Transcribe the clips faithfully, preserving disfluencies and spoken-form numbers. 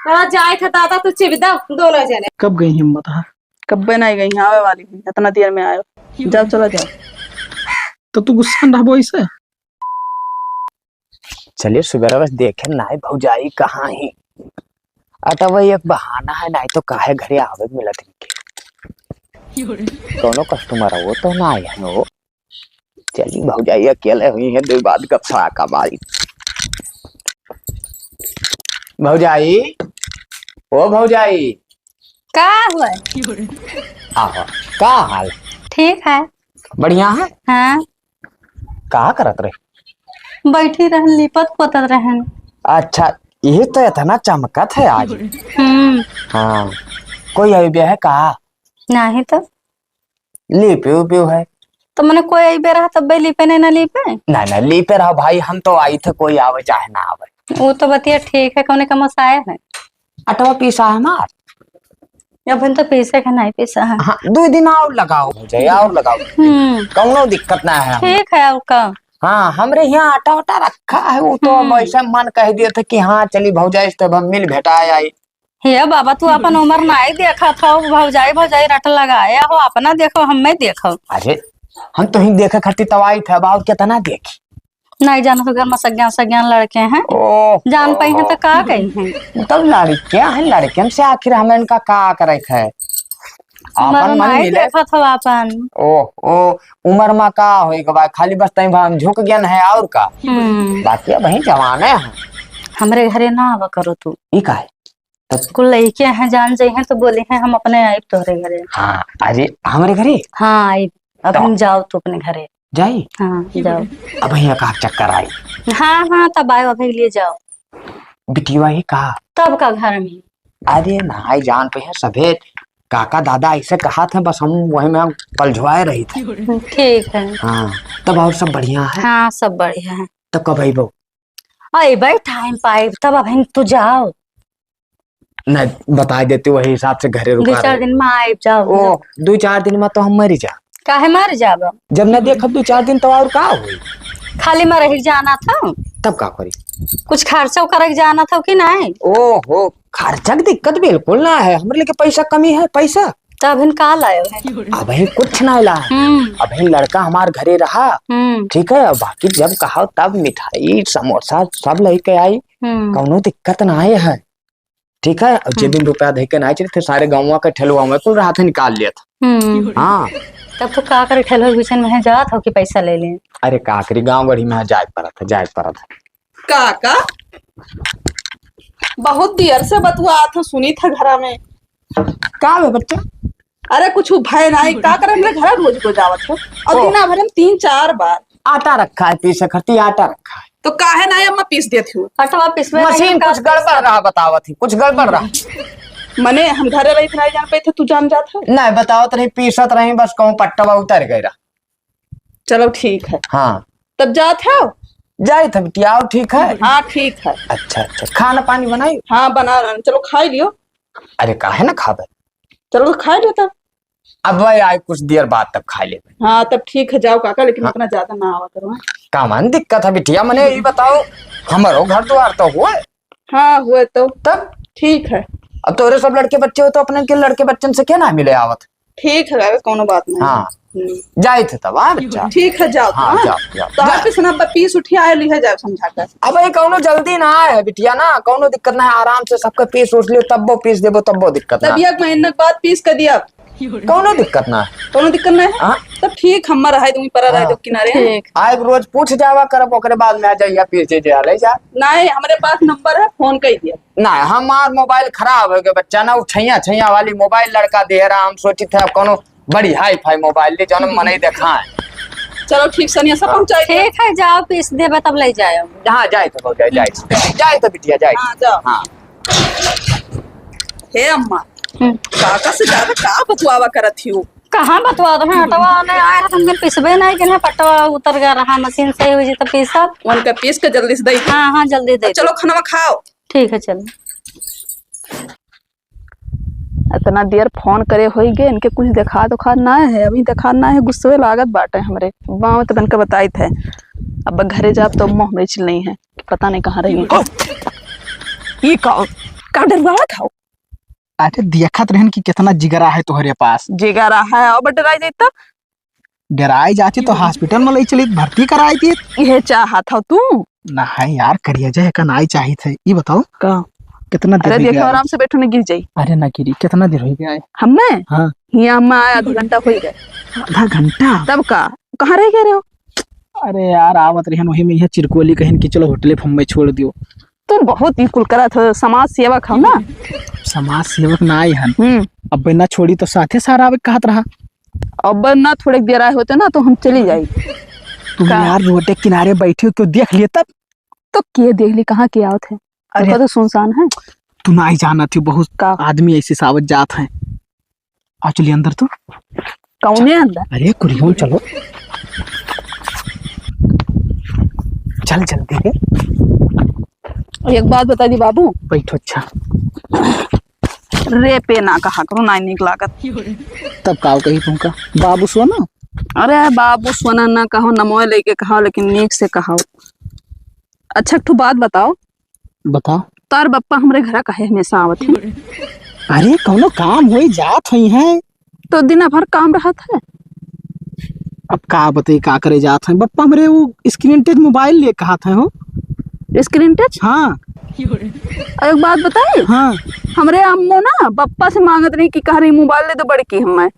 हाँ, जाए थे दादा, तू चिबदा दोनों जने। कब गई हिम्मत? हाँ, कब्बे नहीं गई, आवे वाली है, इतना देर में आयो। जाओ, चला जाओ। तो तू गुस्सा न रहबो ऐसे? चलिए, सुबह बस देखे नाई भौजाई कहाँ ही। अटा वही एक बहाना है, नाई तो काहे घरे आवे मिलत इनके। कौनो customer हो तो ना आए हैं वो। चली भौजाई अकेले हुई है, दो बात का फड़ाका मारी। भौजाई, ओ भौजाई। का हुआ? आहो, का हाल? ठीक है। बढ़िया है? हाँ। का करत रहे? बैठी रहन, लिपत पोतत रहन। अच्छा, ये तो इतना चमकत है आज। हम्म। हाँ, कोई अइबे है का? नहीं तो। लीपे उपे है। तो मने कोई अइबे रहा तब भी लीपे नहीं ना लीपे? नहीं, नहीं, लीपे रहा भाई, हम तो आई थे, कोई आवे चाहे ना आवे। वो तो बतिया ठीक है, कौने का मसाया है? अटवा पीसा है हमार। अबहिन तो पीसे के नहीं पीसा है। हाँ, दो दिन और लगाओ भौजाई, और लगाओ। हम्म। कौनो दिक्कत ना है हमरे। ठीक है, और का? हाँ, हमरे यहाँ आटा वाटा रखा है, वो तो अब हम्म। ऐसे मन कह दिए थे कि हाँ, चली भौजाई से तब हम मिल भेटा आई। हे बाबा, तू अपन उम्र नाई देखत हो, भौजाई, भौजाई रट लगाए हो, अपना देखो, हमें देखो। अरे, हम तो ही देखे खातिर तब आई थे, अब और कितना देखी? नहीं जानत हो, घर में सज्ञान, सज्ञान लड़के हैं। ओह, जान पाई हैं तो का कही हैं? तब लड़के हैं, लड़कन से आखिर हमें इनका का करे है? उम्र अपन मन नाई मिले। देखत हो अपन। ओह, ओ, उम्र में का होई के बा? खाली बस तई हम झुक गए हैं और का? हम्म। बाकी अब ही जवाने हैं। हमरे घरे ना आवा करो तू। ई का है? तब कुल लइके हैं, जान जइहें तो बोली हैं, "हम अपने आइब तोहरे घरे।" हाँ, अरे, हमरे घरे? हाँ, आइब। अब तो हम जाओ तू अपने घरे। जाई? हाँ, जाओ। अब यहाँ का चक्कर आई? हाँ, हाँ, तब आयो, अभी लिए जाओ। बिटिया ही का? तब का घर में? अरे, नाई जान पे है सभे काका दादा ऐसे कहा था, बस हम वही में पलझुआए रही थे। ठीक है। हाँ, तब और सब बढ़िया है? हाँ, सब बढ़िया है। तब कब अइबो? अइबे, टाइम पाइब, तब अबहिन तू जाओ। नहीं, बताइ देती, वही हिसाब से घरे रुका दो चार रहे। दिन में आइब जाओ। ओ, दो चार दिन में तो हम मरी जा। काहे मर जाब? जब न देखब दो चार दिन तो और का होई? खाली में रही जाना था। तब का करी? कुछ खर्चा करे के जाना था कि नहीं? ओ हो, खर्चा की दिक्कत बिल्कुल ना है, हमरे लेके पैसा कमी है, पैसा। तो अबहिन का लायो है? अबहिन कुछ ना ला। हम्म। अबहिन लड़का हमार घरे रहा। हम्म। ठीक है, अब बाकी जब कहा तब मिठाई, समोसा सब लेके आई। हम्म। कौनो दिक्कत ना आए है। ठीक है, अब जे हम्म। दिन रुपया दे के ना चले थे, सारे गाँव के ठेलुआ में कुल रहा था निकाल लिया था। हम्म। हाँ। तब तो का करे, ठेलुआ के बीचन में जात हो कि पैसा ले ले? अरे का करी, गाँव गढ़ी में जाए पड़त है, जाए पड़त है। काका, बहुत देर से बतुआत हो, सुनी था घरा में। का बे बच्चा? अरे कुछ भय नाई, का करे हमरे घरा रोज रोज आवत हो। और ओ। दिना भर में तीन चार बार। आटा रखा है पीसे खरती, आटा रखा है। तो काहे ना अम्मा पीस देती हो? आटा पीसवे मशीन कुछ गड़बड़ रहा, बतावत ही, कुछ गड़बड़ रहा। मने हम घरे रही थे, नहीं जान पाई थे, तू जान जात हो? नहीं, बतावत रही, पीसत रही, बस कहूँ पट्टवा उतर गए रहा। चलो ठीक है। हाँ। तब जात हो? जाइत है बिटिया, आओ, ठीक है? हाँ, ठीक है। अच्छा, अच्छा, खाना पानी बनाई? हाँ, बना रहे हैं। चलो खाई लियो। अरे, काहे ना खाबे? चलो खाई लियो तब। अब भाई आए कुछ देर बाद तब खाई लेबे। हाँ, तब ठीक है, जाओ काका, लेकिन हाँ। इतना ज्यादा ना आवा करो, हाँ? कामन दिक्कत है बिटिया, मने ये बताओ, हमारो घर द्वार तो हुआ है। हाँ, हुए तो। तब? ठीक है। अब तोरे सब लड़के बच्चे हो तो अपने के लड़के बच्चन से क्या ना मिले आवत? ठीक है, कौनो बात नहीं। हाँ। हम्म। जाइत है तब, हाँ बच्चा? ठीक है, जाओ, हाँ, हाँ? जाओ, जाओ, तो जाओ। आप इसना ब-, पीस उठिया आए, लिहे जाओ समझा कर। अब ये कौनो जल्दी ना आए है बिटिया ना, कौनो दिक्कत ना है, आराम से सबके पीस उस लियो, तब्बो पीस देबो, तब्बो दिक्कत ना तब है। एक महीना के बाद पीस कर दिया। कौनो दिक्कत ना है। कौनो दिक्कत ना है? हाँ। तब ठीक, हम रहे दो, पर रहे हाँ। दो किनारे, हाँ? ठीक। आए रोज पूछ जावा करब, ओकरे बाद में आ जाइए, पीस दे, ले जा। नहीं, हमारे पास नंबर है, फोन कर दिया। ना, हमार मोबाइल खराब हो गया बच्चा, ना वो छैया छैया वाली मोबाइल लड़का दे रहा, हम सोची थे अब कौनो बड़ी हाई फाई मोबाइल ले, जौन मनई देखाए। चलो ठीक, सनिया सब पहुंचाई दे। ठीक है, जाओ पीस देबे तब ले जाओ। हाँ, जाए तो भौजाई, जाए तो। जाए तो बिटिया, जाए। हाँ, जाओ। हाँ। हे अम्मा, हम्म। काका से ज्यादा का बतुआवा करत ही हो? कहाँ बतुआ रहे हैं? अटवा ने आए रहे, हमके पिसबे नहीं, कि पटवा उतर गया रहा, मशीन सही हुई जी तो पीसब। उनका पीस के जल्दी से दे दे। हाँ, हाँ, जल्दी दे चलो दे। खाना खाओ। ठीक है, चलो। इतना देर फोन करे होई गे, इनके कुछ देखा दुखा ना है, अभी देखा ना है, गुस्से लागत बाटे हमरे। बाव तो बनके बताइत है, अब घरे जाब तो मुँह में चिल्लई है, पता नहीं कहाँ रही। ई का? का डरवावत हौ? अरे, देखत रहन कि कितना जिगरा है तोहरे पास। जिगरा है, और डराई जाई तब? डराई जाती तो हॉस्पिटल में लई चली, भर्ती कराई दी। यह चाहत हौ तू? ना है यार, करिया जाए का नाई चाहित है। ये बताओ, का? कितना देर अरे, हो देखो, गया है? आराम से बैठो, ना गिर जाई। अरे, ना गिरी, कितना देर हो गया है? हमें? हाँ। हियाँ हमें आया आधा घंटा हो ही गया। आधा घंटा? तब का? कहाँ रह गए रहे हो? अरे यार, आवत रहन वही में, यहाँ चिरकोली कहन कि चलो होटले पर हमें छोड़ दियो। तुम बहुत ही कुल करत हो, समाज सेवक हो ना? समाज सेवक ना आए हन। हम्म। अब ना छोड़ी तो साथे सारा आवे कहत रहा। अब ना थोड़े देर आए होते ना तो हम चली जाई। तुम का? यार रोड के किनारे बैठी हो, क्यों देख लिए तब? तो के देख ली, कहाँ के आवत है? अरे। देखो तो सुनसान है। तू ना ही जानत हो, बहुत का? आदमी ऐसे से आवत जात है। आ चलिए अंदर तो। कौने अंदर? अरे कुरियन चलो। चल जल्दी रे। एक बात बता दी बाबू। बैठो अच्छा। रे पे ना कहा करो, ना नीक लागत। तब का कही तुमका? बाबू सोना? अरे बाबू सोना ना कहो, नमोए लेके कहो, लेकिन नीक से कहो। अच्छा, एक ठो बात बताओ। बताओ। तार बप्पा हमरे घरा काहे हमेशा आवत हैं? अरे, कौनो काम होई जात होई हैं। तो दिना भर काम रहत है। अब का बताई, का करे जात हैं? बप्पा हमरे वो screen touch mobile लिए कहत हैं हो। Screen touch? हाँ। और एक बात बताई? हाँ। हमरे अम्मो ना बप्पा से मांगत रही कि कह रही mobile ले दो बड़की हमें।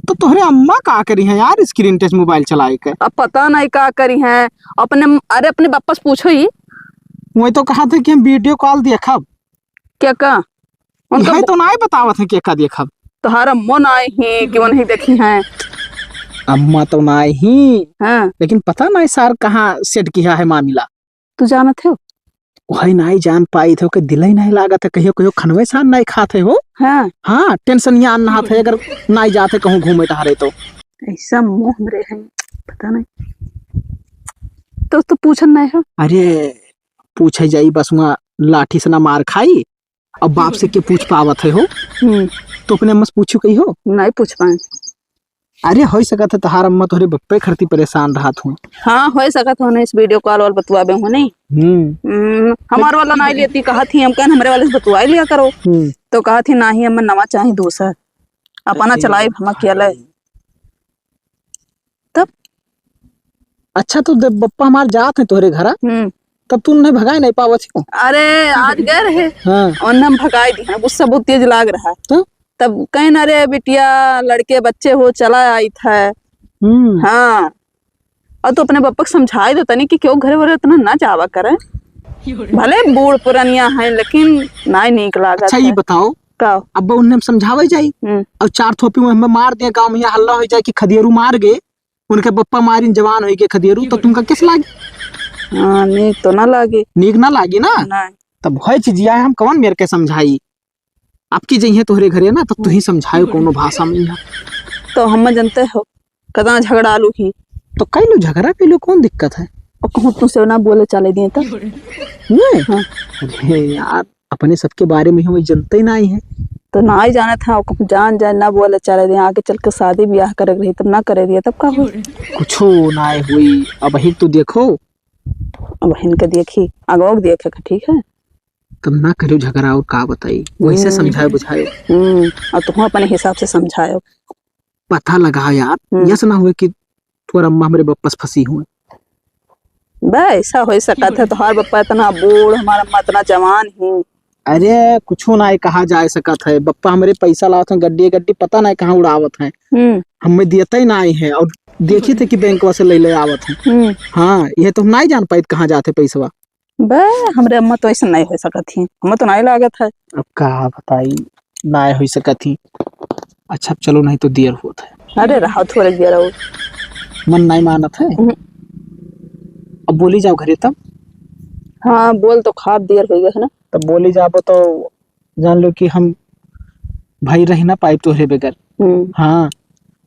तो तोहरे अम्मा का करी हैं यार, screen touch mobile चलाए के? अब पता नहीं का करी हैं। अपने, अरे अपने बप्पा से पूछो ही। वही तो कहत हैं कि हम video call देखब। क्या का? उनका यही तो नाई बतावत हैं कि का देखब। तोहार अम्मो नाई ही कि वो नहीं देखी हैं। अम्मा तो नाई ही। हाँ। लेकिन पता नहीं सार कहाँ set किया है मामला। तू जानत हो? वही नाई जान पाई थे, ओके दिल ही नहीं लागत है, कहियो कहियो खनवे सान नहीं खात है हो। हाँ। हाँ, tension यहाँ अन्ना हाथ है, अगर नाई जात है कहूँ घूमे टहरे तो। ऐसा मुँह हमरे हैं, पता नहीं। तो, तो पूछन नहीं हो? अरे, पूछे जाई बस वहाँ लाठी से ना मार खाई, अब बाप से के पूछ पावत है हो? हम्म। तो अपने अम्मा से पूछू कही हो? नहीं पूछ पाए। अरे, होई सकत है तहार अम्मा तोहरे बप्पे खरती परेशान रहत हुई। हाँ, होई सकत हो, नहीं इस video call वाल बतुआबे हो नहीं। हम्म। हम्म, हमार वाला नहीं लेती कहत ही, हम कहन हमरे वाले से बतुआई लिया करो। हम्म। तो कहत ही, "नाही, अम्मा नवा चाही दूसर, अपना अरे चलाई हम अकेले।" भाई। तब? अच्छा, तो जब बप्पा हमार जात हैं तोहरे घरा, हम्म। तब तू उन्हें भगाए नहीं पावत हो? अरे, आज गए रहे। हाँ। और हम भगाए दिए, गुस्सा बहुत तेज लाग रहा। तो? तब कहेन, "अरे बिटिया, लड़के बच्चे हो, चला आइत है।" हम्म। हाँ। और तू अपने बप्पा के समझाई दो तनी कि क्यों घरे वरे इतना ना जावा करे। भले बूढ़ पुरनिया है, लेकिन नाई नीक लागत अच्छा, ये है। बताओ, का? अब उन्हें हम समझावे जाई हम्म। और चार थोपी में हमें मार दिया, गाँव में यहाँ हल्ला हो जाए कि खदियरू मार गए, उनके बप्पा मारिन जवान होई के खदियरू, तो तुमका किस लागी? हाँ, नीक तो ना लागे। नीक ना लागी ना? नहीं। तब वही चीज है, हम कौन मेर के समझाई? आपकी जइहे तोहरे घरे ना, तब तू ही समझायो कोनो भाषा में यहाँ। तो हम जनते हो, कतना झगड़ा आलू ही। तो कई लो झगड़ा, कई लो कौन दिक्कत है? और कहूँ तुमसे ना बोले चाले दिए तो? नहीं? हाँ। अरे यार, अपने सबके बारे में हम जनते ही नहीं है। तो ना ही जाना था, कहूँ जान जाए ना बोले चाले दिए, आगे चल के शादी ब्याह करे रही तब ना करे दिए, तब का हो? कुछो ना हुई, अब ही तो देखो। अब इनके देखी, आगे देखे के, ठीक है? तब ना करो झगड़ा, और का बताई, वैसे हम्म। समझाए बुझाए। हम्म, और तुम अपने हिसाब से समझाओ। पता लगा यार, हम्म। यस ना हुए कि तोर अम्मा हमरे बप्पा से फंसी हुए। बे, ऐसा हो सकत है, तोहार बप्पा इतना बूढ़, हमार अम्मा इतना जवान ही। अरे, कुछो ना कहा जा सकत है, बप्पा हमरे पैसा लावत हैं, गड्डी गड्डी पता नहीं कहाँ उड़ावत हैं। हम्म। हमें देते ही नहीं है, और देखी थे कि बैंकवा से ले ले आवत हैं। हम्म। हाँ, ये तो हम नहीं जान पाइत कहाँ जाते पैसवा। बे, हमरे अम्मा तो ऐसे नहीं हो सकत ही, हमें तो नहीं लागत है। अब का बताई, नहीं हो सकत ही। अच्छा, चलो, नहीं तो देर होत है। अरे, रहो, थोड़े देर और। मन नहीं मानत है। हम्म। अब बोली जाओ घरे तब। हाँ, बोल तो खाब, देर हो गया है ना। तब बोली जाबो तो जान लो कि हम भाई रह ना पाइब तोहरे बगैर। हम्म। हाँ,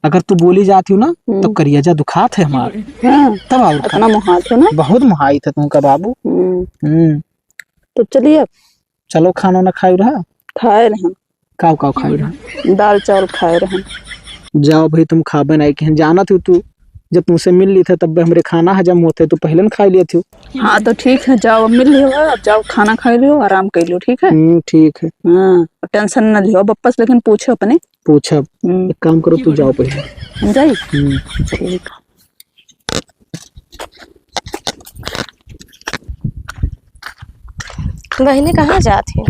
अगर तू बोली जाती हो ना, हम्म। तो करियाजा दुखात है हमार। हाँ, तब और का? इतना मोहात हो ना? बहुत मोहाई था तुमका बाबू। हम्म। हम्म। तो चलिए अब। चलो, खाना ना खाए रहा? खाए रहे। काव काव खाए रहा? दाल चावल खाए रहे। जाओ भाई, तुम खाबे नहीं के जानत हो तू, जब तुमसे मिल ली थे, तब हमरे खाना हजम होते, तू पहले न खाई लेती हो। हाँ, तो ठीक है, जाओ, अब मिल लियो, अब जाओ, खाना खाई लियो, आराम कर लियो, ठीक है? हम्म, ठीक है। हाँ, टेंशन न लियो, बप्पा से लेकिन पूछो अपने। पूछब। हम्म। एक काम करो, तू जाओ पहले। हम जाई? हम्म। ठीक। बहिनी, कहाँ जात है?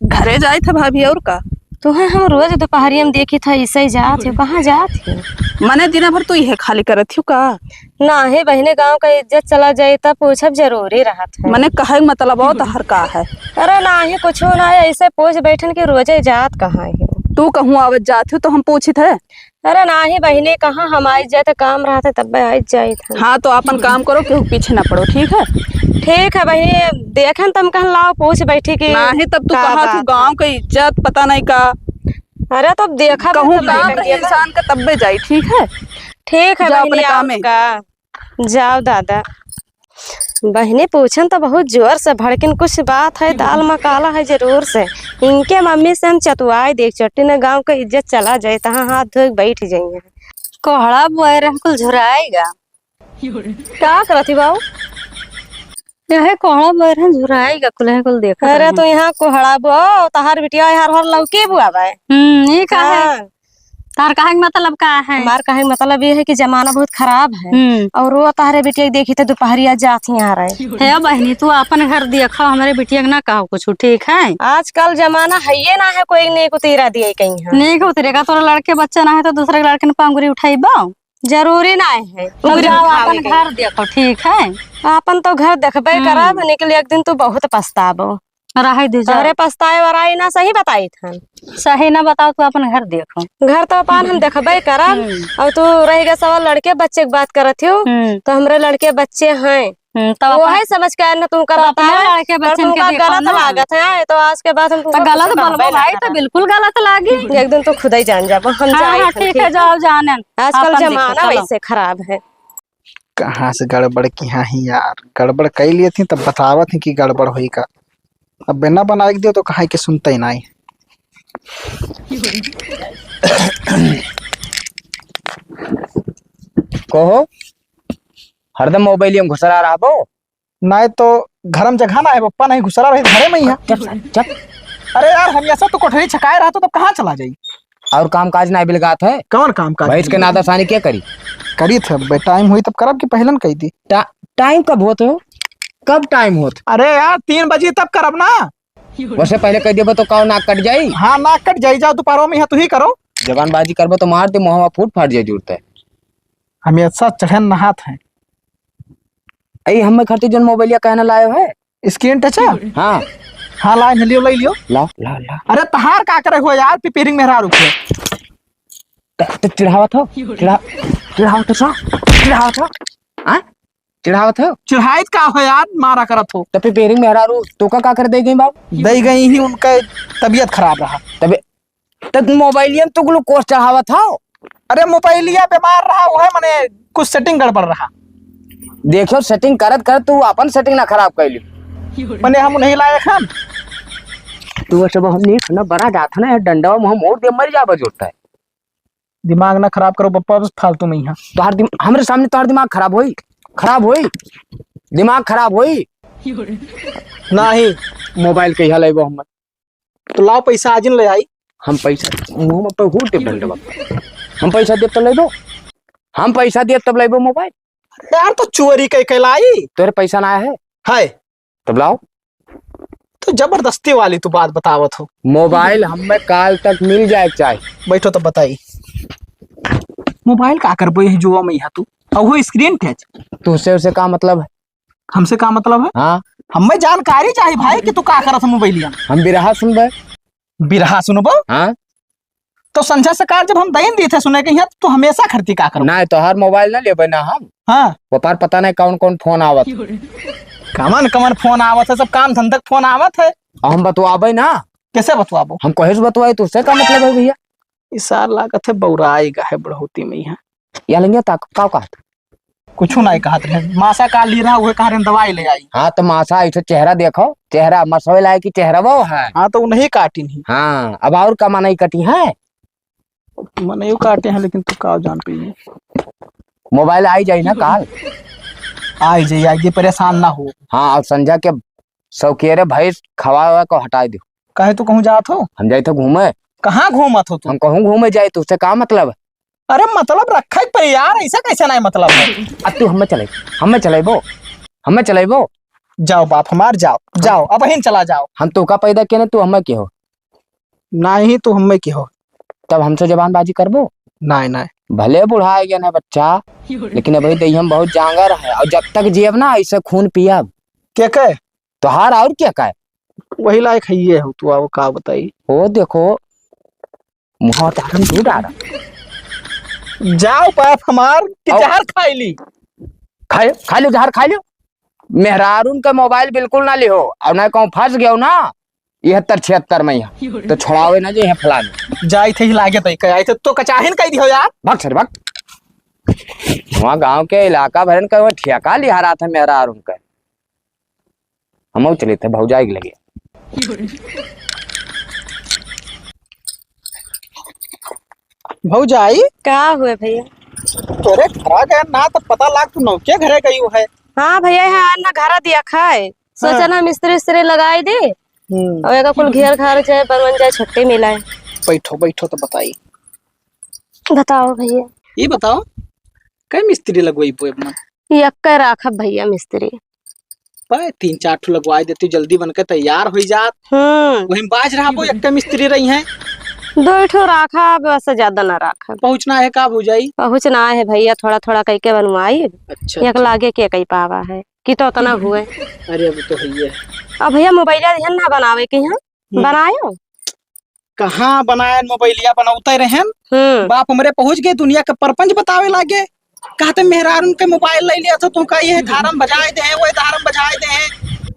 घरे जाइत है भाभी, और का? तुहे हम रोज दोपहरिया में देखित है, ऐसे ही जात है, कहाँ जात है? मने दिन भर तू इहे खाली करत हियो का? नाहीं बहिनी, गाँव का इज्जत चला जाई तब पूछब जरूरी रहत है। मने कहे के मतलब और तहर का है? अरे नाहीं, कुछो ना है, ऐसे पूछ बैठन कि रोजे जात कहाँ है? तू कहूँ आवत जात हो तो हम पूछित है? अरे नाहीं बहिनी, कहाँ हम आइ जाइत, काम रहत है तब आइ जाइत है। हाँ, तो आपन काम करो, केहू पीछे ना पड़ो, ठीक है? ठीक है बहिनी, देखेन तब कहन लाओ पूछ बैठी कि नाहीं, तब तू का कहा तू बात गाँव है। का इज्जत पता नहीं का। अरे तो अब देखा कहूँ फिर काम तब रहे देखा। इंसान का तब्बे जाई, ठीक है? ठीक है जाओ बहिनी, अपने और कामे। का? जाओ दादा। बहिनी पूछन तो बहुत जोर से भड़किन, कुछ बात है, दाल में काला है जरूर से। इनके मम्मी से हम चतुआई देख चट्टी न गाँव का इज्जत चला जाए, तहाँ हाथ धोए के बैठ जाइए। कोहड़ा बोए रहे कुल झुराएगा। का करत ही बाऊ? यह कोहड़ा बोए रहे झुराएगा, कुल है कुल देखा अरे है। तो यहाँ कोहड़ा बो, तहार बिटिया यहाँ हर लौकी बुआ बाए। हम्म, ये का है? हाँ। तार कहे के मतलब का है? हमार कहे के मतलब ये है कि जमाना बहुत खराब है। हम्म। और वो तारे बिटिया के देखी तो दोपहरिया जात ही आ रहे। हे बहिनी, तू अपन घर देखो, हमरे बिटिया के ना कहो कुछ, ठीक है? आजकल जमाना है ये ना है, कोई नेक उतीरा दिए कहीं है। नेक उतरेगा, तोरा लड़के बच्चा ना है तो दूसरे के लड़के ने पांगुरी उठाइबो? जरूरी ना है। तब उंगली जाओ, उठावे अपन के। घर देखो, ठीक है? अपन तो घर देखबे हम्म। करब, निकल एक दिन तू बहुत पछताबो। रहे दे, जाओ। अरे, पछताए वाला ही ना, सही बताई थन। सही ना बताओ, तू अपन घर देखो। घर तो अपन हम देखबे करब, हम्म। और तू रह गए सवाल लड़के बच्चे की बात करत हो, हम्म। तो हमरे लड़के बच्चे हैं। हम्म, तब वो अपन है समझ के आए ना तुमका तो अपने बताए, लड़के पर बच्चन के तुमका देखो गलत ना। लागत है, तो आज के बाद हम तो तुमका गलत कुछ बोलबो कहबे ना भाई, तो करब। बिल्कुल गलत लागी। एक दिन तो खुद ही जान जाबो, हम हाँ, जाए हाँ, थन, ठीक है, ठीक है? जाओ जाने। आजकल अपन देखो, जमाना चलो। वैसे खराब है। कहाँ से गड़बड़ की हाँ ही यार, गड़बड़ कई लिए थी तब बतावत ही कि गड़बड़ होई का। अब बिना बनाए के दियो तो कहाँ के सुनते ही नहीं। कहो, हरदम मोबाइल में घुसरा रहा बो। नहीं तो घर में जगह ना है पप्पा, नहीं घुसरा रही घरे में ही है। चुप साला, चुप। अरे यार, हम ऐसा तो कोठरी छकाए रहा तो तब कहाँ चला जाई? और काम काज ना बिलगात है। कौन काम काज भैंस के बिलगात? नादासानी क्या करी? करी थे बे, टाइम हुई तब करब कि पहलन कही दी। टा-, टाइम कब होत हो? कब टाइम होत? अरे यार, तीन बजे तब करब ना। वैसे पहले कह देबो तो काओ नाक कट जाई? हाँ, नाक कट जाई, जाओ दोपहरों में यहाँ तू ही करो। जबानबाजी करबो तो मार दे, मुँहवा फूट फाट जाए जूरते। हम ऐसा चढ़न नहात हैं। अई हमें खरती जोन मोबाइलिया कहना लायो है? Screen touch है? हाँ। हाँ, लाए न लियो, ले लियो। लाओ, लाओ, लाओ। अरे तहार का करे हो यार, पिपिरिंग मेहरारू के। त-, त चिढ़ावत हो? चिढ़ा-, चिढ़ावत हो सा? चिढ़ावत हो? हाँ? चिढ़ावत हो? चिढ़ाइत का हो यार, मारा करत हो। त पिपिरिंग मेहरारू, तू का, का कर दे गई बाबू? दे गई ही, उनका तबीयत खराब रहा। तबे-, त मोबाइलिया में तू glucose चढ़ावत हो? अरे मोबाइलिया बीमार रहा, वो है मने कुछ setting गड़बड़ रहा। देखो setting करत करत तू अपन setting ना खराब कर लियो। मने हम नहीं लायक हम। तू ऐसे बहुत नीक ना बड़ा जात है ना, डंडवा मुँह मोड़ दे मर जाबा जोरता है। दिमाग ना खराब करो पप्पा, बस फालतू में यहाँ। तोहार दिम-, हमरे सामने तोहार दिमाग खराब होई, खराब होई, दिमाग खराब होई। नाही। मोबाइल कहिया लेबो हम? तो लाओ पैसा, आज न ले आई। हम पैसा, मुंह में तो हूट दे डंडवा। हम पैसा देब तब लेबो, हम पैसा देब तब लेबो मोबाइल। यार, तो चोरी कई के लाई। तोरे पैसा ना है? है। तब लाओ। तो जबरदस्ती वाली तू बात बतावत हो। मोबाइल हमें काल तक मिल जाए के चाहे। बैठो तब बताई। मोबाइल का करबो यही जुआ में यहाँ तू? और वो screen touch। तुझसे उसे का मतलब है? हमसे का मतलब है? हाँ। हमें जानकारी चाही भाई कि तू का करत है मोबाइलिया में। हम बिरहा सुनबे। बिरहा सुनबो? हाँ। तो संझा सकार जब हम दइन दी थे सुने के यहाँ, तो हमेशा खरती का करबो? ना, तो हर मोबाइल ना लेबे ना हम। हाँ। व्यापार पता नहीं कौन कौन फोन आवत। कमन कमन फोन आवत है, सब काम धंधक फोन आवत है। और हम बतवाबे ना। कैसे बतवाबो? हम कहे से बतवाई, तुझसे का मतलब है भैया? ई सार लागत है बौराई गा है बुढ़ौती में यहाँ। या लंगिया ता का कहत? कुछ नहीं कहत रहे। मासा का ली रहा, उहे कह रहे दवाई ले आई। हाँ, तो मासा ऐसे चेहरा देखो, चेहरा मसवे लायक की चेहरा वो है। हाँ, तो उन्हें काटिन ही। हाँ, अब और का मनई कटी है? मनई काटे हैं, लेकिन तू का जान पइबे। मोबाइल आई जाई ना काल। आई जाई, आई जाई, परेशान ना हो। हाँ, और संझा के सौकेरे भैंस खवा हुआ को हटाई दो। काहे तू कहूँ जात हो? हम जाइत है घूमे। कहाँ घूमत हो तू? हम कहूँ घूमे जाए, तुझसे का मतलब है? अरे मतलब रखा ही पर यार, ऐसा कैसे नहीं मतलब है? अब तू हमें चले, हमें चलेबो, हमें चलेबो। जाओ बाप हमार, जाओ, जाओ, अब हिन चला जाओ। हम तो का पैदा किए ना, तू हमें के हो? नहीं, तू हमें के हो? तब हमसे जबानबाजी करबो? नहीं, नहीं। भले बुढ़ा गया ना बच्चा, लेकिन अभी देहिया में बहुत जांगर है, और जब तक जियब ना, ऐसे खून पियब। के के? तोहार और क्या का है? वही लायक है ये हो तू, आओ का बताई। ओ देखो, मुँह ताकन तू डारा। जाओ बाप हमार कि आओ। जहर खाई ली। खाए, खा लो, जहर खा लो। मेहरारून का मोबाइल बिल्कुल ना लिहो, और ना कहूँ फंस गयो ना, इहत्तर छिहत्तर में यहाँ, तो छोड़ावे ना जे यहाँ फलाने। जाई थे ही लागे तई कह आई थे तो कचाहिन कह दियो यार। भाग सर भाग। वहाँ गाँव के इलाका भरन का वो ठेका लिहा रहा था मेहरारून का। हम चले थे भौजाई के लगे। भौजाई? का हुए भैया? तोरे घरा गए ना तो पता लाग तू नौके घरे गई है। हाँ भैया, यहाँ ना घरा दिया खाए, सोचा हाँ। ना मिस्त्री उस्त्री लगाई दे। हम्म। और एका कुल घेर घार जाए, बनवन जाए, छुट्टी मिलाए। बैठो, बैठो तो बताई। बताओ भैया। ये बताओ, कै मिस्त्री लगवाई पोए अपना? यक्के राखब भैया मिस्त्री। पाए तीन चार ठो लगवाई देती, जल्दी बनके तैयार होई जात। हम्म। वहीं बाज रहा वो यक्के मिस्त्री रही हैं। दो ठो राखब, बस ज्यादा ना राखब। पहुँचना है का भौजाई? पहुँचना है भैया, थोड़ा थोड़ा कई के बनवाई। अच्छा, एक अच्छा। लागे के कई पावा है कि तो उतना हुए। अरे अभी तो है ही है। अब भैया मोबाइल ध्यान ना बनावे के यहाँ। हम्म। बनायो? कहाँ बनायन मोबाइलिया, बनौते रहन। हम्म। बाप हमरे पहुँच गए, दुनिया के परपंच बतावे लागे। कहते मेहरारून के मोबाइल ले लिया था, तू का ये धारम बजाए दे, वो धारम बजाए दे।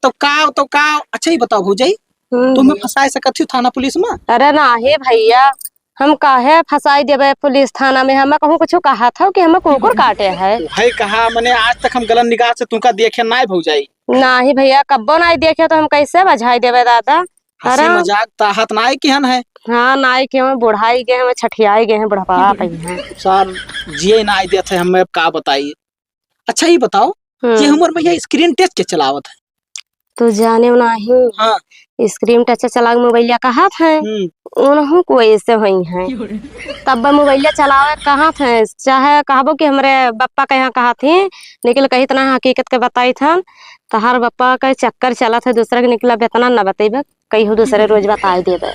तो का, तो का, अच्छा ही बताओ भौजाई, हम्म। तुम्हें फंसाए सकत हो थाना पुलिस में? अरे ना हे भैया, हम काहे फंसाई देबे पुलिस थाना में? हम कहूँ कुछ कहा था कि हम कुकुर काटे है? भाई कहा, मने आज तक हम गलत निगाह से तुमका देखे ना भौजाई। नाही भैया, कब्बो नाही देखे तो हम कैसे बजाई देबे दादा? हंसी अरे। मजाक ताहत नाई किहन है। हाँ, नाई के हम बुढ़ाई गए हैं, छठियाई गए हैं, बुढ़ापा पई हैं। सार जिए नाई देत है, हमें अब का बताई। अच्छा, ये बताओ, हम्म। ये हमर भैया screen touch के चलावत है? तू जाने नाही। हाँ। Screen touch चला के मोबाइलिया कहत है। हम्म। उनहू को ऐसे होई है। तब मोबाइलिया चलावे कहत है, चाहे कहबो कि हमरे बप्पा के यहाँ कहत ही, लेकिन कही इतना हकीकत के बताई थन, तहार बप्पा के चक्कर चलत है, दूसरा के निकला बेतना न बतेबे। कहियो दूसरे रोज बताए देबे।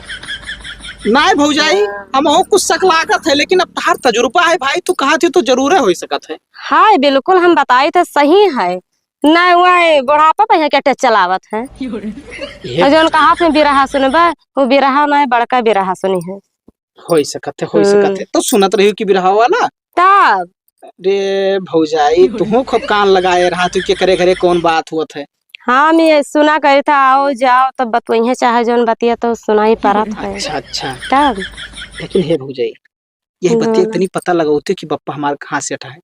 नाय भौजाई, हाँ। हमहू कुछ शक लागत है, लेकिन अब तहार तजुर्बा है भाई, तू कहत ही तो जरूर है, होई सकत है। हाय, बिल्कुल हम बताई थे सही है। नाय, वह बुढ़ापा पे है क्या टेच चलावत है? ये और जौन कहत है बिरहा सुनबे, वो बिरहा नाय, बड़का बिरहा सुनी है। होई सकत है, होई सकत है। हम्म। तो सुनत रहियो कि बिरहा वाला? तब? अरे भौजाई, तुहू खूब कान लगाए रहा तू कि करे घरे कौन बात हुअत है। हाँ, मैं सुना करे था, आओ जाओ, तब बतवइहे चाहे जौन बतिया तो सुनाई परत है। अच्छा, अच्छा। तब? लेकिन हे भौजाई, यही बतिया हम्म। तनी पता लगावते कि बप्पा हमार कहाँ से हटा है।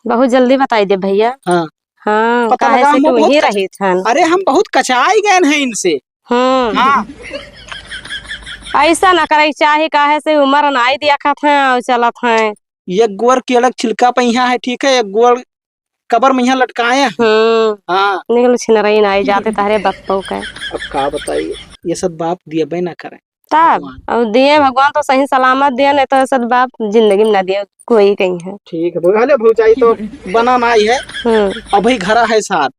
बहुत जल्दी बताई दे भैया। हाँ। हाँ, पता काहे लगा से हम कि बहुत वही कच-, रही थन। अरे, हम बहुत कचाई गए हैं इनसे। हम्म। हाँ। ऐसा ना करे चाहे, काहे से उम्र नाई देखत हैं और चलत हैं। एक गोर केलक छिलका पे यहाँ है, ठीक है, एक गोर कबर में यहाँ लटकाए हैं। हम्म। हाँ। निकल छिनरई नाई जाते तारे बप्पो का। अब का बताइए, ये सब बाप दिए बे ना करें। तब, भगवान। अब दिए भगवान तो सही सलामत दिए, नहीं तो ऐसा बाप जिंदगी में ना दिए कोई कहीं है। ठीक है, भौ-, अरे भौजाई तो बना ना ही है। हम्म। अभी घरा है साथ।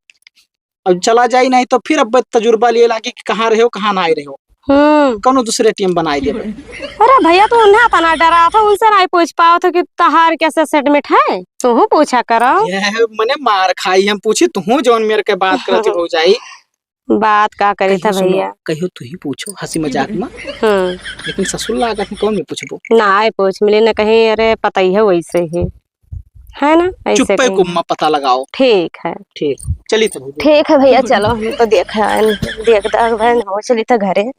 अब चला जाई नहीं तो फिर अब तजुर्बा लिए लागी कि कहाँ रहे हो, कहाँ ना आए रहे हो। हम्म। कौनो दूसरे टीम बनाई देबे। अरे भैया, तो उन्हें इतना डरा था, उनसे नहीं पूछ पाओ थे कि तहार कैसे सेटमेट है, तू पूछा करो। ये है, मने मार खाई हम पूछी, तू जौन मेरे के बात करती भौजाई। बात का करी था कहियो सुनो, भैया? कहियो तू ही पूछो हंसी मजाक में। हम्म। लेकिन ससुर लागत में कौन में पूछबो? ना आए पूछ मिले न कहीं, अरे पता ही है वैसे ही, है ना? ऐसे चुप्पे कहीं। गुम्मा पता लगाओ। ठीक है। ठीक, चली तो भैया। ठीक है भैया, चलो हम तो देख आए, देख दाग भैन हो, चली तो घरे।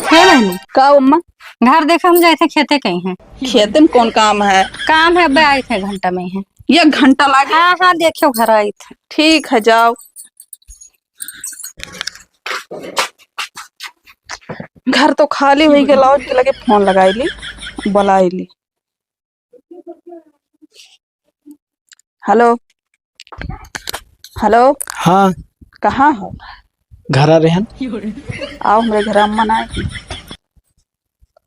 हे बहनी। का अम्मा? घर देख, हम जाए थे खेते कहीं है। खेते में कौन काम है? काम है, अबे आए थे घंटा में है। एक घंटा लागे? हाँ, हाँ, देखियो घर आई थे। ठीक है, जाओ। घर तो खाली होइ गया, लाओ इनके लगे फोन लगाई ली, बुलाई ली। हेलो, हेलो। हाँ। कहाँ हो? घर आ रहे हैं। आओ हमरे घर, अम्मा ना आई।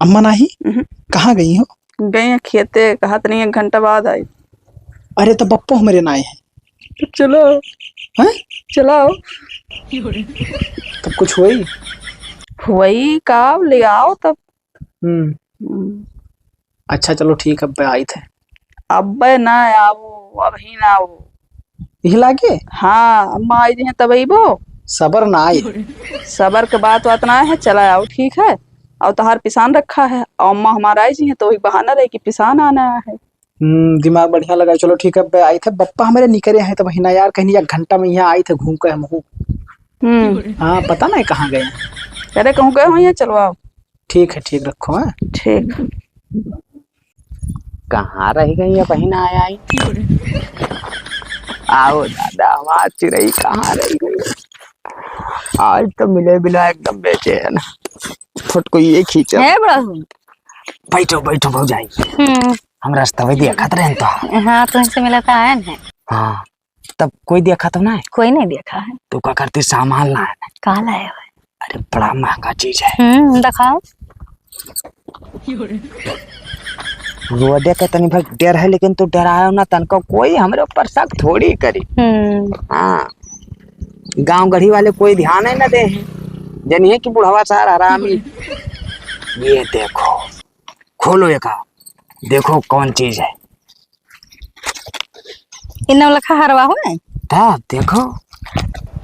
अम्मा नाही? उहुं। कहाँ गई हो? गई हैं खेते, कहा तनी एक घंटा बाद आई। अरे, तो बप्पो हमरे ना आए हैं। तो चलो। हैं? चलाओ। तब कुछ हुई? हुई का, ले आओ तब। हम्म। हम्म। अच्छा, चलो ठीक, अब आई थे। अब्बे ना आओ, अबही ना आओ। यही लागे? हाँ, अम्मा आई हैं तब अइबो। सबर ना आई। सबर के बात वात ना है, चला आओ, ठीक है। और तोहार पिसान रखा है, और अम्मा हमार आई जी हैं तो वही बहाना रहे कि पिसान आना है। हम्म, दिमाग बढ़िया लगा। चलो ठीक है, अब आई थे, बप्पा हमरे निकरे हैं तब ही ना यार, कहीं एक घंटा में यहाँ आई थे घूम के हम हूँ। हम्म। हाँ, पता नहीं कहाँ गए हैं। अरे कहूँ गए हो, यहाँ चलो आओ। ठीक है, ठीक, रखो, हाँ। ठीक। कहाँ रह गई है बहिन, आया ही? आओ दादा, हमार चिरई कहाँ रह गई? आज तो मिले बिना एकदम बेचैन। फोटो ये खींचो। है बड़ा हूँ। बैठो, बैठो भौजाई। हम्म। हम रस्तवे देखत रहन तो। हाँ, तुमसे मिला था आयन है। हाँ। तब कोई देखा तो ना है? कोई नहीं देखा है। तो का करती, सामान लाए? का लाए हो? अरे, बड़ा महंगा चीज है। हम्म, दिखाओ। रोडे के तनी भाई डर है, लेकिन तू डरायो ना तनको, कोई हमरे ऊपर शक थोड़ी करी। हम्म। हाँ, गांव गढ़ी वाले कोई ध्यान ही ना दे हैं, जनिए कि बुढ़वा सार हरामी। ये देखो, खोलो एका, देखो कौन चीज है। इ नौलखा हरवा हो? ता देखो।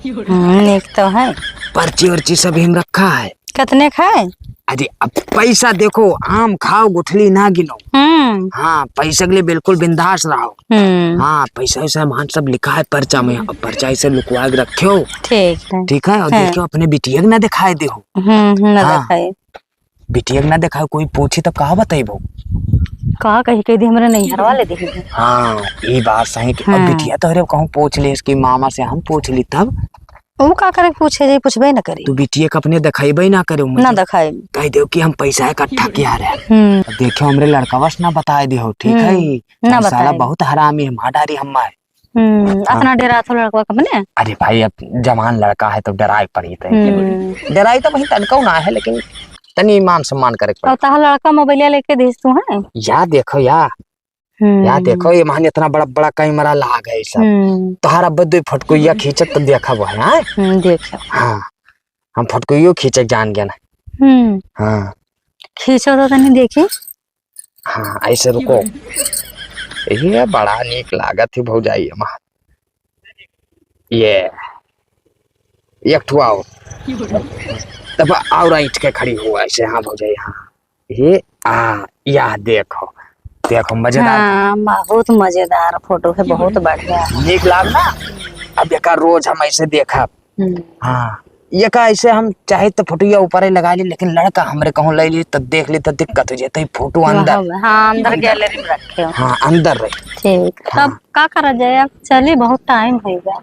हम्म, नीक तो है। पर्ची वर्ची सब हिम रखा है। कितने का है? अरे अब पैसा देखो, आम खाओ गुठली ना गिनो। हम्म। हाँ, पैसा के लिए बिल्कुल बिंदास रहो। हम्म। हाँ, पैसा वैसा मान सब लिखा है पर्चा में। अब पर्चा इसे लुकवा के रखियो। ठीक है। ठीक है, और हाँ। देखियो अपने बिटिया के ना दिखाई दे हो। हम्म, हम्म, ना हाँ। दिखाई। बिटिया के ना देखा, कोई पूछी तब कहा बताइबो? का कही, कह दी हमरे नैहरवा ले देही। हाँ, ई बात सही कि अब हाँ। बिटिया तोहरे कहूँ पूछ ले, इसकी मामा से हम पूछ ली तब। वो का करे पूछे जे, पूछबे न करी। तू बिटिया के अपने देखाइबे ना करे, ना देखाई। कह दो कि हम पैसा इकट्ठा किया रहे। हम्म। अब देखियो हमरे लड़कवा से ना बताए दिहो, ठीक है? हम्म, ना साला बताए। बहुत हरामी है, मार डारी हम्मा है। हम्म, हाँ। अतना डेरात हो लड़कवा के अपने? अरे भाई, अब जवान लड़का है तो डेराए पड़ी थे। हम्म। डेराई तो वही तनकौ ना है, लेकिन तनी मान सम्मान करे के पड़ी। और तहार लड़का मोबाइलिया लेके दिस तू है? या देखो या, हम्म। या देखो, ये महान इतना बड़ा बड़ा कैमरा लाग है सब। हम्म। तोहार अब दो फोटकुइया खींचत तो देखा वो है, हाँ? हम्म, देखो। हाँ, हम फोटकुइयो खींचे जान गया ना। हम्म। हाँ। खींचो तो तनी देखी। हाँ, ऐसे रुको। ये बड़ा नीक लागत ही भौजाई हमार। ये, एक ठो और। तब और ऐंठ के खड़ी हो ऐसे, हाँ भौजाई, हाँ। ये, आ, या देखो, देखो, मजेदार। हाँ, बहुत मजेदार फोटो है, बहुत बढ़िया। नीक लाग ना? अब एका रोज हम ऐसे देखब। हम्म। हाँ, एका ऐसे हम चाहे तो फोटोया ऊपर ही लगा ली, लेकिन लड़का हमरे कहूँ ले ली तो देख ली तो दिक्कत हो जाए, तो ये फोटो अंदर। हाँ, अंदर अंदर। गैलरी में रखे हो। हाँ, अंदर रही। ठीक, हाँ। तब का करा जाए? अब चली, बहुत टाइम हो गया।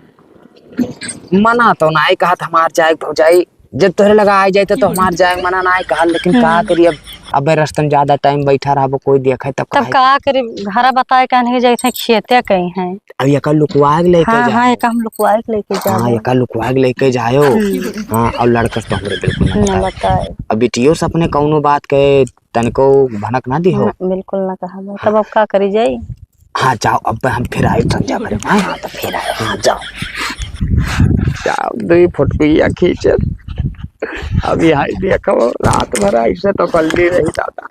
मना तो ना ही कहत हमार जाए भौजाई, जब तोहरे लगा आ जाए तो, तो हमार जाए मना ना ही कहत, लेकिन का हम्म। करी अब, अबे रस्तम ज्यादा टाइम बैठा रहबो, कोई देखे तब तब काहे का करी, घरा बताए कहने के जैसे खेते कहीं हैं। अब एका लुकवा के लेके हाँ, जाओ। हाँ, एका हम लुकवा के लेके हाँ, जाओ। एका लुकवा के लेके जाओ। हम्म। हाँ, और लड़का से तो हमरे बिल्कुल ना ना बताए। बताए। अब बिटियो से अपने कौनो बात के तनको भनक ना दिहो। ना, बिल्कुल ना कहा मैं। हाँ। तब अब का करी जाई? हाँ, जाओ, अब हम फिर आए संझा भरे। हाँ, हाँ, तो फिर आए। हाँ, जाओ। जाओ, दो फोटो या खींचे। अभी हाय देखो, रात भर ऐसे तो कल भी रही दादा।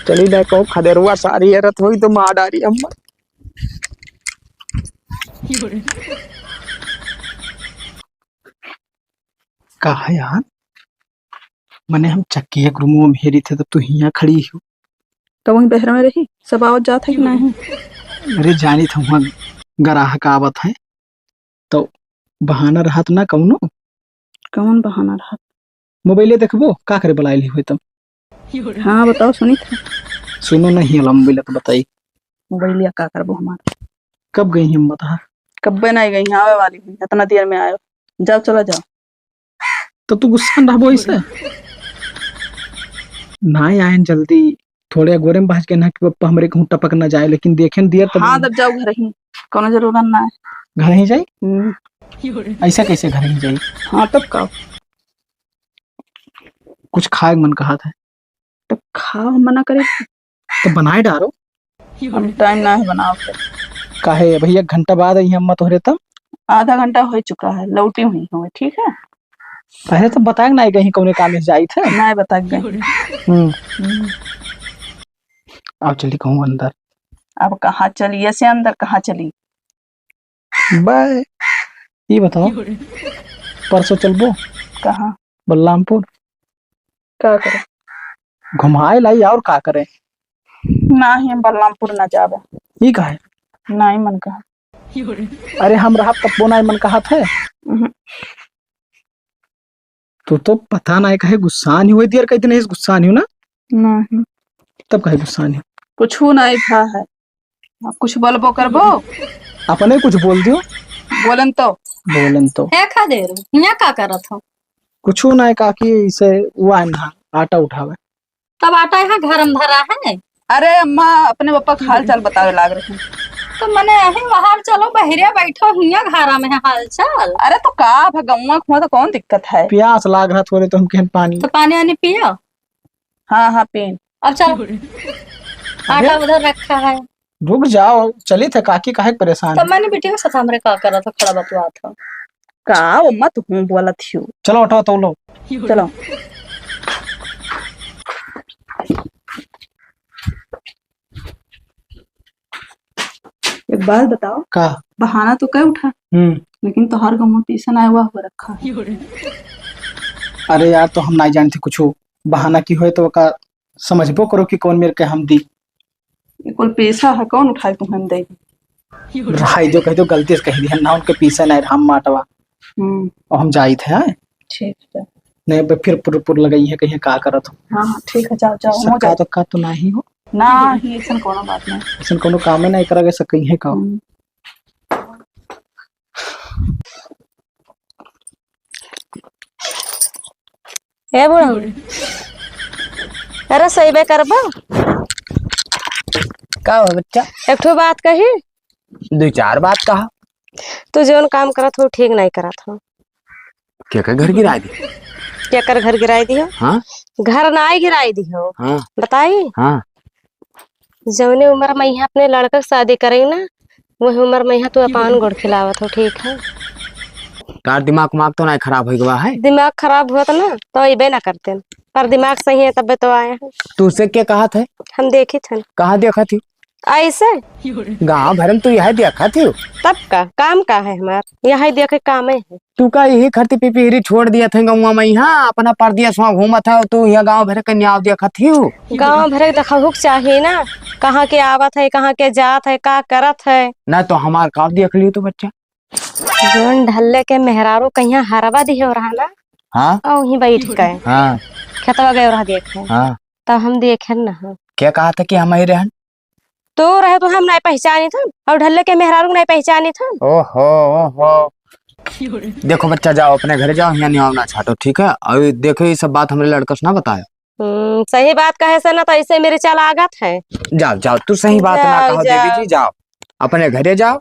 चली ना कहूँ खदेरुआ सारी हेरत होई तो मार डारी हम। का है यार? मने हम चक्किया के रूमवा में हेरी थे, तब तू हियाँ खड़ी हो। तो वहीं बहरा में रही, सब आवत जात है कि नहीं? अरे जानी था वहाँ ग्राहक आवत है, तो बहाना रहत ना कौनो। कौन बहाना रहत? मोबाइले देखबो, का करे बुलाइली हुए तब? हाँ, बताओ, सुनी था। सुनो नहीं, अलम बिलत बताई। मोबाइलिया का करबो हमार? कब गई हिम्मत हा? कब्बे नहीं गई, आवे वाली हुई, इतना देर में आयो। जाओ, चला जाओ। तो तू गुस्सा न रहबो ऐसे? ना आयन जल्दी, थोड़े अगोरे में बहस के ना कि पप्पा हमरे कहूँ टपक ना जाए, लेकिन देखेन दियर तब हाँ, तब जाओ घर ही, कोनो जरूरत ना है। घर ही जाई? हम्म। ऐसा कैसे घर ही जाई? हाँ, तब का? कुछ खाए के मन कहत है। तो खाओ, हम मना करे? तो बनाए डारो। हम टाइम ना है बनाओ के। काहे भैया, एक घंटा बाद आई अम्मा तोहरे तब? आधा घंटा हो चुका है, लौटी हुई हूँ, ठीक है? अरे तो बताए ना, कहीं कौने काम से जाई थे? ना बताए गए। हम्म। हम्म। आओ चली कहूँ अंदर। अब कहाँ चली, ऐसे अंदर कहाँ चली? बाय। ये बताओ, परसों चलबो? कहाँ? बलरामपुर। का करे? घुमाए लाई और का करे? नाही, हम बलरामपुर ना जाबे। ई काहे? नाही मन कहा। अरे हम रहब तब वो नाही मन कहत है। उहुं। तू तो पता नाही काहे गुस्सा नहीं हुई दियर, कई दिन इस गुस्सा नहीं हो ना? नाही। तब काहे गुस्सा नहीं? कुछ नहीं था है। अब कुछ बोलबो करबो? अपने कुछ बोल दियो। बोलन तो। बोलन तो। है खा दे रू, हियाँ का करत हो? कुछ ना काकी, इसे वो आए ना, आटा उठावे। तब आटा यहाँ घर में धरा है। अरे अम्मा, अपने पापा का हाल चाल बतावे लाग रही। तो मने अही बाहर चलो, बहिरे बैठो, हियाँ घरा में है हाल चाल। अरे तो का भगवान हुआ तो कौन दिक्कत है? प्यास लाग रहा थोड़े तो हम कहन पानी। तो पानी वानी पियो। हाँ, हाँ, पीन। अब चलो। अरे। आटा उधर रखा है। रुक जाओ, चली थे काकी, काहे के परेशान तो है? मैंने बिटिया के साथ हमरे का करा था, खड़ा बतुआ था। का वो मत हूँ बोलत हियो। चलो, उठो, तो लो। चलो। एक बात बताओ। का? बहाना तो कई उठा, हम्म। लेकिन तोहार गौवा पीसन आया हुआ हो रखा है। अरे यार, तो हम नाई जानते कुछ बहाना की होए तो का समझबो करो कि कौन मेरे के हम दी। ये कुल पैसा है, कौन उठाए तुम्हें दे? रहाई दो, कह दो गलती से कह दिया ना, उनके पीछे नहीं हम माटवा। हम्म। और हम जाइत है, हैं? ठीक है। नहीं, बे फिर पुर पुर लगाई है, कहीं का करत हो। हाँ, हाँ, ठीक है, जाओ, जाओ, हो सबका जाओ। तो का तो नाही हो। नाही, ऐसन कोनो बात नहीं। ऐसन कोनो कामे नहीं करा के सकई है का? हम्म। ए बुढ़ऊ, अरे सही बे करबो? का हो बच्चा? एक ठो बात कही। दो चार बात कहा। तू जौन काम करत हो, ठीक नाई करत हो। केकर घर गिराई दी? केकर घर गिराई दिहो? हाँ? घर नाई गिराई दिहो। हाँ। बताई? हाँ। जौने उम्र में यहाँ अपने लड़का के शादी करें ना, वही उम्र में यहाँ तू अपन गोड़ खिलावत हो, ठीक है? तार दिमाग उमाग तो नाई खराब होइ गवा है? दिमाग खराब हुआ था ना, तो अइबे ना करते, पर दिमाग सही है, तबे तो आए हैं। तू से क्या कहा था? हम देखी थे। कहाँ देखा थी? ऐसे? गाँव भर में तू यह देखा थी? तब का? काम का है हमार? यही देखे कामे है। तू का यही खरती पिपीरी छोड़ दिया थे गौवा में, यहाँ अपना परदेस वहाँ घूमत है, तू यहाँ गाँव भर के न्याव देखत ही हो। गाँव भर के देखहु के चाही ना, कहाँ के आवत है, कहाँ के जात है, का करत है। ना तो हमार का देख लियो तू बच्चा। जौन ढल्ले के मेहरारू कहिया हरवा दिहे रहा ना, हाँ। और वहीं बैठ के हाँ। खेतवा गए रहा देखे। हाँ। तब हम देखे ना। क्या कहा था कि हम ही रहन? तो रहे तो हम नहीं पहचानी थन, और ढल्ले के मेहरारू नहीं पहचानी थन। ओहो, ओहो। देखो बच्चा, जाओ अपने घरे जाओ, यहाँ नहीं आओ ना छाटो, ठीक है? और देखो, ये सब बात हमरे लड़का से ना बतायो। हम्म, सही बात कहे से ना तो ऐसे मिर्चा लागत है। जाओ, जाओ, तू सही बात ना जाओ, कहो देवी जाओ। जी, जाओ अपने घरे जाओ,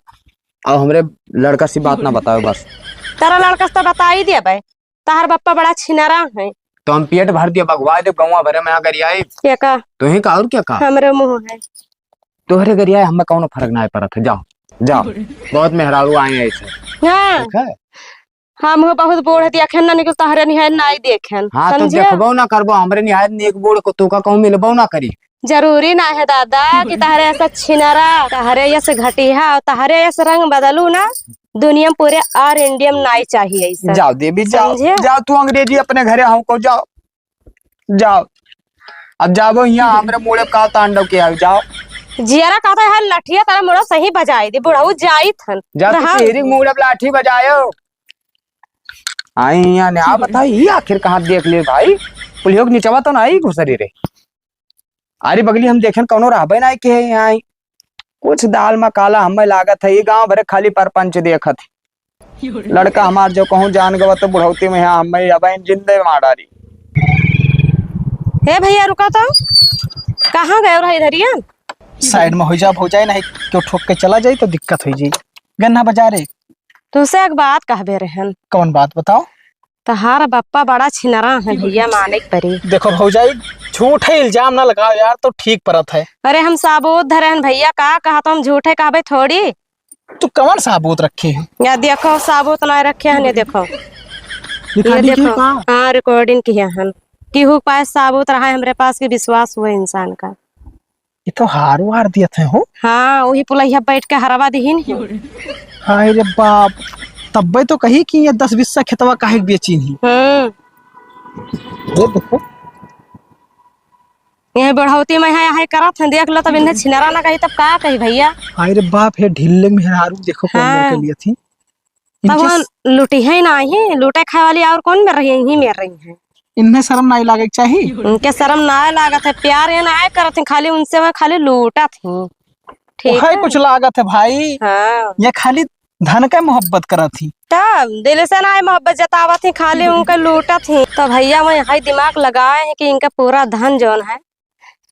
और हमरे लड़का से बात ना बताओ बस। तेरा लड़का से तो बता ही दिया भाई। तहार बप्पा बड़ा छिनरा है। तो हम पेट भर दिया, बगवा दे, गौवा भरे में अगर आई। क्या का? तुही का और क्या का? हमरे मुँह है। तोहरे गरिया हमें कौनो फर्क ना पड़त है, जाओ, जाओ। बहुत मेहरारू आए हैं ऐसे। हाँ। ठीक है? हम हो बहुत बूढ़ देखेन ना निकल, तोहरे निहार नाई देखेन, हाँ, तो समझे? देखबो ना करबो, हमरे निहार नेक बूढ़ को तोका कहूँ मिलबो ना करी। जरूरी ना है दादा कि तहरे ऐसा छिनरा, तहरे ऐसे घटिया और तहरे ऐसे रंग बदलू ना, दुनिया में पूरे all India में नाई चाहिए ऐसा। जाओ देवी, जाओ, समझे? जाओ, तू अंग्रेजी अपने घरे हमको जाओ, जाओ। अब जाबो यहाँ हमरे मुड़े का तांडव के आओ, जाओ। जियरा कहता है लठिया तारा मुड़ा सही बजाई दे, बुढ़ऊ जाई थन। जाओ, तू रहा। तेरी मुड़े लाठी बजायो। आई यहाँ ने आ बताई, ये आखिर कहाँ देख ले भाई? पुलियो के नीचवा तो ना आई घुसरी रे। अरे बगली हम देखेन कौनो रहबे ना के है यहाँ। कुछ दाल में काला हमें लागत है, ये गांव भरे खाली परपंच देखत है। लड़का हमार जो कहूँ जान गवा तो बुढ़ौती में यहाँ हमें अब जिंदे मार डारी। हे भैया, रुका तो, कहाँ गए रहा इधरिया? साइड में हो जा भौजाई, नहीं क्यों ठोक के चला जाई तो दिक्कत हो जाई। गन्ना बाजारे। तुमसे एक बात कहबे रहन। कौन बात बताओ? तहार बप्पा बड़ा छिनरा है भैया, माने के परी। देखो भौजाई, झूठे इल्जाम ना लगाओ यार, तो ठीक परत है। अरे हम साबूत धरे हन भैया, का कहा तो हम झूठे कहबे थोड़ी। तू कौन साबूत रखे है? या देखो साबूत ना रखे हन, ये देखो। दिखा ये दी देखो। का? हाँ, रिकॉर्डिंग किया हन। केहू के पास साबूत रहा है हमरे पास कि विश्वास हुआ इंसान का। ये तो हार वार दियत है हो। हाँ, वही पुलैया बैठ के हरवा दिहिन ही। हाय रे बाप, तब्बे तो कही कि ये दस बीस खेतवा काहे के बेचिन ही। हम्म। ये देखो। ये बढ़ौती में है, है करत हैं, देख लो तब इन्हें छिनरा ना कही तब का कही भैया। हाय रे बाप, हे ढिल्ले मेहरारू देखो कौन हाँ। के लिए थी। तब इनके वो लूटी है ना ही, लूटे खाए वाली और कौन मेर रही है, यही मेर रही है। इन्हें शर्म नाई लागे के चाही। इनके शर्म नाई लागत है, प्यार ये नाई करत है, खाली उनसे वो खाली लूटत ही। ठीक वही है? कुछ लागत है भाई। हाँ। ये खाली धन का मोहब्बत करत ही। तब दिल से नाई मोहब्बत जतावत ही, खाली उनके लूटत ही। तो भैया मैं हाई दिमाग लगाए हैं कि इनका पूरा धन जौन है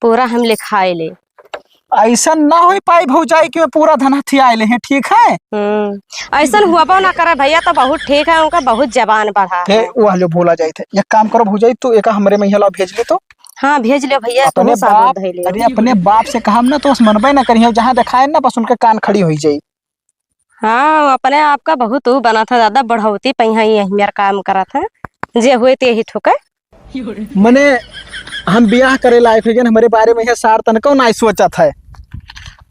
पूरा हम लिखाए ले। ऐसा ना हो पाई भौजाई कि मैं पूरा धन हथियाए ले हैं, ठीक है? हम्म, ऐसन हुआबो ना करे भैया, तो बहुत ठीक है, उनका बहुत जबान बढ़ा हे, है। वो हलो भोला जाइत है। एक काम करो भौजाई, तू एक हमरे में हला भेज ले तो। हाँ, भेज लियो भैया, अपने तू साबुत बाप, धइ लियो। अरे अपने बाप से कहा ना तो बस मनबे ना करिए, जहाँ दिखाए ना बस उनके कान खड़ी हो जाई। हाँ, अपने आप का बहुत ऊ बनत है, ज्यादा बढ़ौती पइहाँ यही मेर काम करत है, जे हुए ते ही ठुके। मने हम बियाह करे लायक हो गए, हमरे बारे में यह सार तनको नाई सोचत है।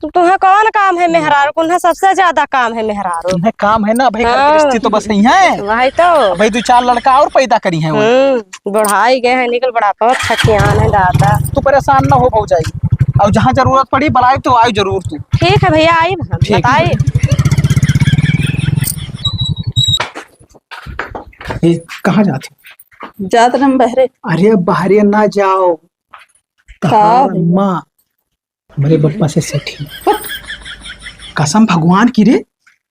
तो तुम्हें कौन काम है मेहरारू? तुम्हें सबसे ज्यादा काम है मेहरारू। तुम्हें काम है ना भाई, घर हाँ। गृहस्थी तो बस यही है। वही तो। भाई दो चार लड़का और पैदा करी हैं वो। हम्म, बुढ़ाई गए हैं, निकल बुढ़ापा थकियान है दादा। तू परेशान ना हो भौजाई, और जहाँ जरूरत पड़ी बुलाई तो आई जरूर तू। ठीक है भैया, आई हम, ठीक है। बताई। ए, कहाँ जात हो? जात रहे हम बहरे। अरे बहरे ना जाओ। का तहार भैया? माँ हमरे बप्पा से सठी। कसम भगवान की रे,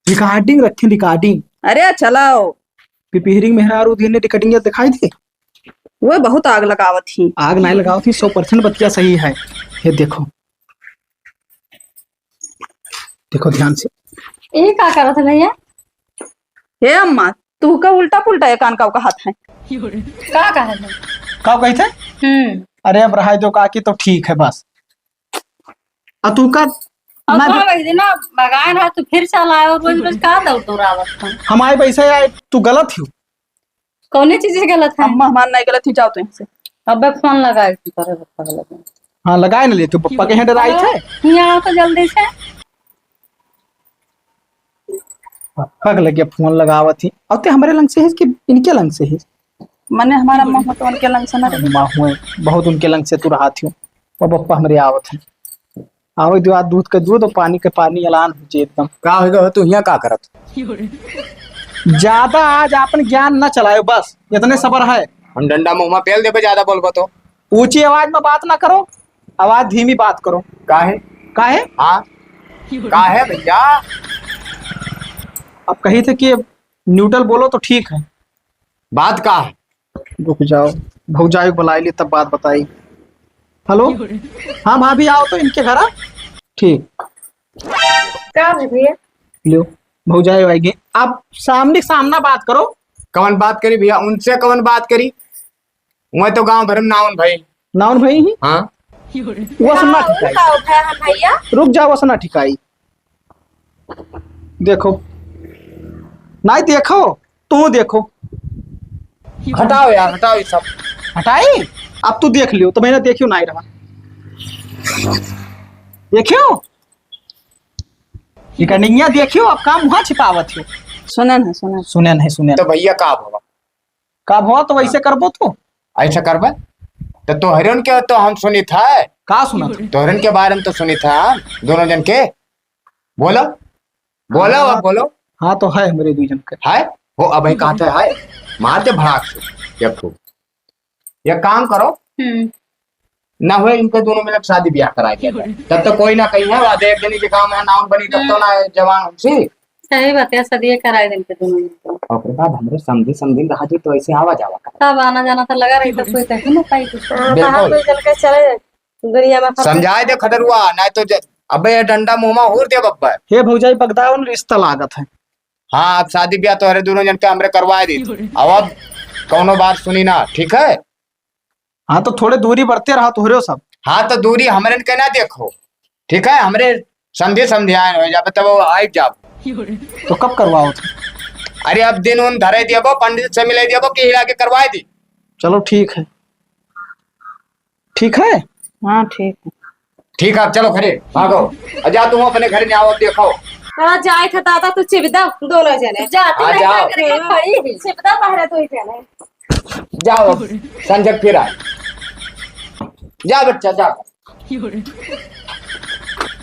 recording रखे, recording। अरे चलाओ। पिपिहरी मेहरारू दिन ने recording या दिखाई दे। वो बहुत आग लगावत ही। आग नाई लगावत ही, सौ percent बतिया सही है। ये देखो, देखो ध्यान से। ये का करत है भैया? हे अम्मा, तू का उल्टा पुल्टा ये कान का कहत है? का कहत है? का कहत है? हम्म। अरे अब रहाई दो काकी, तो ठीक है बस। आ तू का अब ना तो वही दिन ना भगाए रहा, तू फिर चला आए और रोज रोज का दौड़ दौड़ावत है? हम आए वैसे आए, तू गलत ही हो। कौने चीज से गलत है? अम्मा हमार नहीं गलत ही, जाओ तो यहाँ से। अबे फोन लगाए की करे बप्पा के लगे। हाँ, लगाए ना ले, तू पप्पा के यहाँ डराई थे। यहाँ आओ तो जल्दी से। पप्पा के लगे फोन लगावत ही। और ते हमरे लंग से है कि इनके लंग से है? मने हमारा मुंह तो उनके लंग से ना रहे। माँ हुए, बहुत उनके लंग से तू रहा थी। वो पप्पा हमरे आवत है। आवे दो, आज दूध के दूध और पानी के पानी, ऐलान हो जे एकदम। का हो गया, तू हियां का करत? ज्यादा आज आपन ज्ञान न चलायो, बस इतने सबर है। हम डंडा मुंह में पेल देबे, ज्यादा बोलबो तो। ऊंची आवाज में बात ना करो, आवाज धीमी बात करो। काहे? काहे? हाँ, काहे भैया? अब कही थे कि न्यूट्रल बोलो तो ठीक है। बात का है? रुक जाओ, भौजाई को बुलाई ली तब बात बताई। हेलो, हाँ भाभी आओ तो इनके घर आ। ठीक। का है भैया? लो, भौजाई आएगी, आप सामने सामना बात करो। कवन बात करी भैया, उनसे कवन बात करी? मैं तो गांव भर में नाउन भाई। नाउन भाई ही? हाँ। वो सुनना हाँ, ठिकाई। का उठा है भैया? रुक जाओ, वो सुनना ठिकाई। देखो, नाई देखो, तू देखो। हटाओ यार, हटाओ ये सब। हटाई? अब तू देख लियो, तो मैंने देखियो नाई रहा। देखियो? ये कनिया देखियो, अब काम वहाँ छिपावत हो। सुने ना, सुने। सुने नहीं, सुने। तो भैया का भवा? का भवा तो वैसे करबो तो? ऐसा करबे? तो तोहरे उनके तो हम सुनी था। का सुना था? तोहरे उनके बारे में तो सुनी था, दोनों जन के। बोलो, बोलो, हाँ। अब बोलो। हाँ, तो है हमरे दू जन के। है? हो, अबे कहा थे है? मार दे भड़ाक से, एक ठो। एक काम करो, हम्म। ना हुए इनके दोनों में शादी ब्याह करा के दे। तब तो कोई ना कहीं है, वादे एक जनी के काम है, नाम बनी, तब तो ना जवान हमसे। सही बात है, सदिये कराए दिन के दोनों जन के। ओकरे बाद हमरे समधी समधिन रहा जी तो ऐसे आवा जावा कर। तब आना जाना तो लगा रही, तो कोई कहीं ना पाई कुछ। हाँ, बिल्कुल। बाहर कोई चल के चले, दुनिया में फंसे। समझाए दे खदरुआ, नहीं तो ज-, अबे ये डंडा मुँह में हूर दे बब्बा। हे भौजाई, बगदावन रिश्ता लागत है। हाँ, अब शादी ब्याह तोहरे दोनों जन के हमरे करवाए दी। अब, अब कौनो बात सुनी ना, ठीक है? हाँ, तो थोड़े दूरी बढ़ते रहा तोहरे सब। हाँ, तो दूरी हमरे के ना देखो, ठीक है? हमरे समधी समधी आए हो जाबे, तब वो आइ जाब। तो कब करवाओ थे? अरे, अब दिन उन धरे दियबो, पंडित से मिले दियबो कि हिला के करवाए दी। चलो, ठीक है। ठीक है? हाँ, ठीक है। ठीक है, अब चलो घरे, भागो। और जा तुम अपने घर में आओ, अब देखो। हाँ, जाए थे दादा, तू चिबदा दोनों जने। जा, तू हाँ, नहीं जाओ। जा, खड़ी ही। चिबदा बाहर तू ही जने। जाओ, संजय फिर आए। जा बच्चा, जा।